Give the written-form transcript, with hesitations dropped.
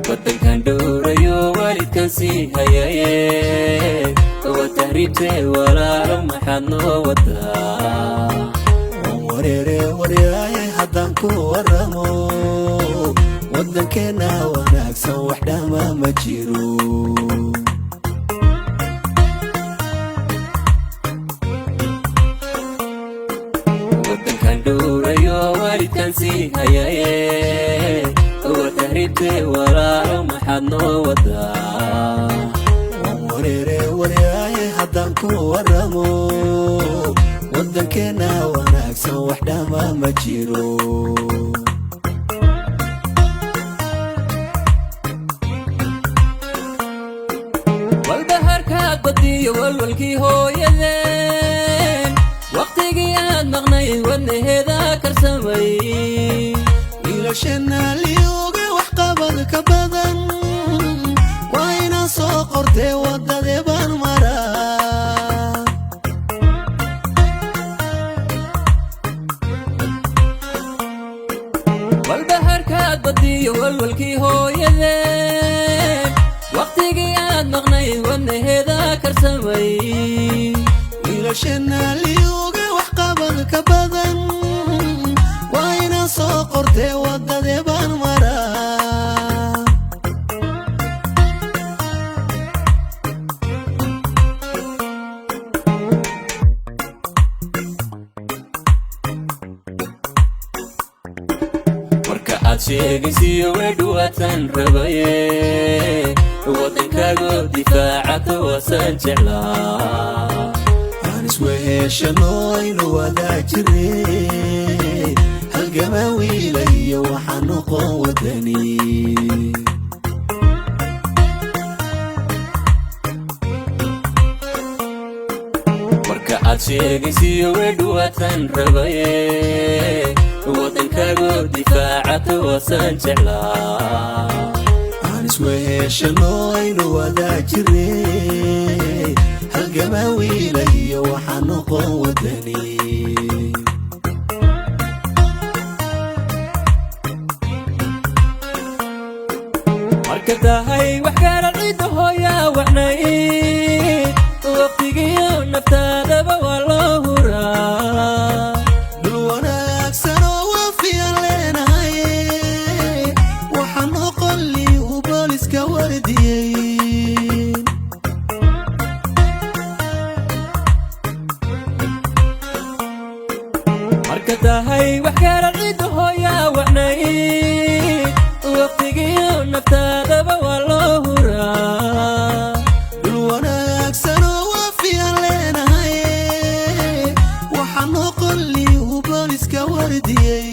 Wadankan dhowrayo waalidkan sii hayaye, waa tahriibtee walaalo, maxaad noo wadaa? Waan wareere waryaaye haddaan ku waramo, waddankeenna wanaagsan wax dhama ma jiro. Wadankan dhowrayo waalidkan sii hayaye, waa tahriibtee walaalo, maxaad noo wadaa? Waan wareere waryaaye haddaan ku waramo, waddankeenna wanaagsan wax dhama ma jiro. Walbahaarkaad badiyo walwalkii hooyadeen, wakhtigii aad maqnayd wadnaheeda karsamay. Wiilasheenna liyooga wax qabad ka badan waa inaan soo qortee, waddadee baan maraa. Walbahaarkaad badiyo walwalkii hooyadeen, wakhtigii aad maqnayd wadnaheeda karsamay. Wiilasheenna liyooga wax qabad ka badan waa inaan soo qortee, waddadee baan maraa. Marka aad sheegaysiyo wedhuwaatan rabaye, waddankaago difaacata waasaan jeclaa. Aan isweheshano aynu wadaa jire, halgama wiila iyo waxaan noqon wadani. Marka aad sheegaysiyo wedhuwaatan rabaye, waddankaago difaacata waasaan jeclaa. Aan isweheshano aynu wadaa jire, halgama wiila iyo waxaan noqon wadani. Marka tahay wax kala cidda hooyaa wacnay, waqtigiyo naftaadaba waa loo huraa. Dhul wanaagsan oo waafiyan leenahay, waxaan noqon liigu booliska wardiyey. Marka tahay wax kala cidda hooyaa wacnay, waqtigiyo naftaadaba waa loo huraa. Dhul wanaagsan oo waafiyan leenahay, waxaan noqon liigu booliska wardiyey.